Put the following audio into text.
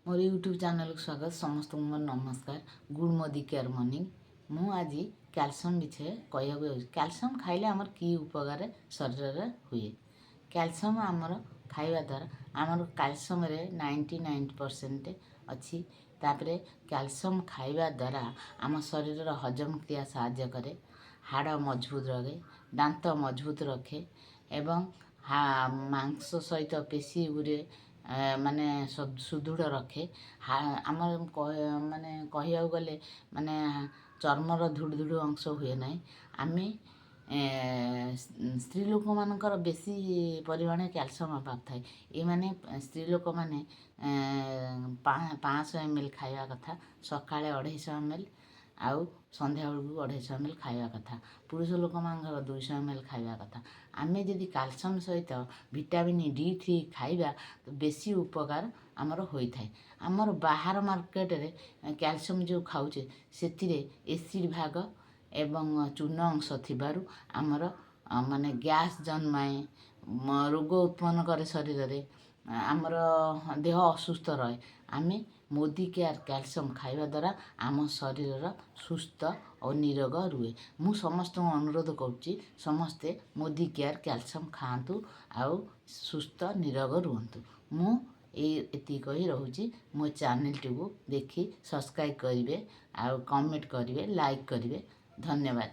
ମୋର ୟୁଟ୍ୟୁବ୍ ଚ୍ୟାନେଲକୁ ସ୍ୱାଗତ। ସମସ୍ତଙ୍କୁ ମୋର ନମସ୍କାର। Good Modi care morning. ମୁଁ ଆଜି କ୍ୟାଲସିୟମ୍ ବିଷୟରେ କହିବାକୁ ଯାଉଛି। କ୍ୟାଲସିୟମ୍ ଖାଇଲେ ଆମର କି ଉପକାର ଶରୀରରେ ହୁଏ? କ୍ୟାଲସିୟମ୍ ଆମର ଖାଇବା ଦ୍ୱାରା ଆମର କ୍ୟାଲସିୟମ୍ରେ 99% ଅଛି। ତାପରେ କ୍ୟାଲସିୟମ୍ ଖାଇବା ଦ୍ୱାରା ଆମ ଶରୀରର ହଜମ କ୍ରିୟା ସାହାଯ୍ୟ କରେ, ହାଡ଼ ମଜବୁତ ରଖେ, ଦାନ୍ତ ମଜବୁତ ରଖେ ଏବଂ ମାଂସ ସହିତ ପେଶୀ ଗୁରେ ମାନେ ସୁଦୃଢ଼ ରଖେ। ଆମର ମାନେ କହିବାକୁ ଗଲେ ମାନେ ଚର୍ମର ଧୁଡ଼ୁ ଧୁଡ଼ୁ ଅଂଶ ହୁଏ ନାହିଁ। ଆମେ ସ୍ତ୍ରୀ ଲୋକମାନଙ୍କର ବେଶୀ ପରିମାଣରେ କ୍ୟାଲସିୟମ୍ ଅଭାବ ଥାଏ। ଏଇମାନେ ସ୍ତ୍ରୀ ଲୋକମାନେ 500 ଏମ୍ ଏଲ୍ ଖାଇବା କଥା। ସକାଳେ 250 ଏମ୍ ଏଲ୍ ଆଉ ସନ୍ଧ୍ୟାବେଳକୁ 250 ଏମ୍ ଏଲ୍ ଖାଇବା କଥା। ପୁରୁଷ ଲୋକମାନଙ୍କର 200 ଏମ୍ ଏଲ୍ ଖାଇବା କଥା। ଆମେ ଯଦି କ୍ୟାଲସିୟମ୍ ସହିତ ଭିଟାମିନ୍ ଡି3 ଖାଇବା, ବେଶୀ ଉପକାର ଆମର ହୋଇଥାଏ। ଆମର ବାହାର ମାର୍କେଟରେ କ୍ୟାଲସିୟମ୍ ଯେଉଁ ଖାଉଛେ, ସେଥିରେ ଏସିଡ଼୍ ଭାଗ ଏବଂ ଚୂନ ଅଂଶ ଥିବାରୁ ଆମର ମାନେ ଗ୍ୟାସ୍ ଜନ୍ମାଏ, ରୋଗ ଉତ୍ପନ୍ନ କରେ ଶରୀରରେ, ଆମର ଦେହ ଅସୁସ୍ଥ ରହେ। ଆମେ ମୋଦି କେୟାର କ୍ୟାଲସିୟମ୍ ଖାଇବା ଦ୍ୱାରା ଆମ ଶରୀରର ସୁସ୍ଥ ଓ ନିରୋଗ ରୁହେ। ମୁଁ ସମସ୍ତଙ୍କୁ ଅନୁରୋଧ କରୁଛି, ସମସ୍ତେ ମୋଦି କେୟାର କ୍ୟାଲସିୟମ୍ ଖାଆନ୍ତୁ ଆଉ ସୁସ୍ଥ ନିରୋଗ ରୁହନ୍ତୁ। ମୁଁ ଏଇ ଏତିକି କହି ରହୁଛି। ମୋ ଚ୍ୟାନେଲଟିକୁ ଦେଖି ସବସ୍କ୍ରାଇବ୍ କରିବେ ଆଉ କମେଣ୍ଟ କରିବେ, ଲାଇକ୍ କରିବେ। ଧନ୍ୟବାଦ।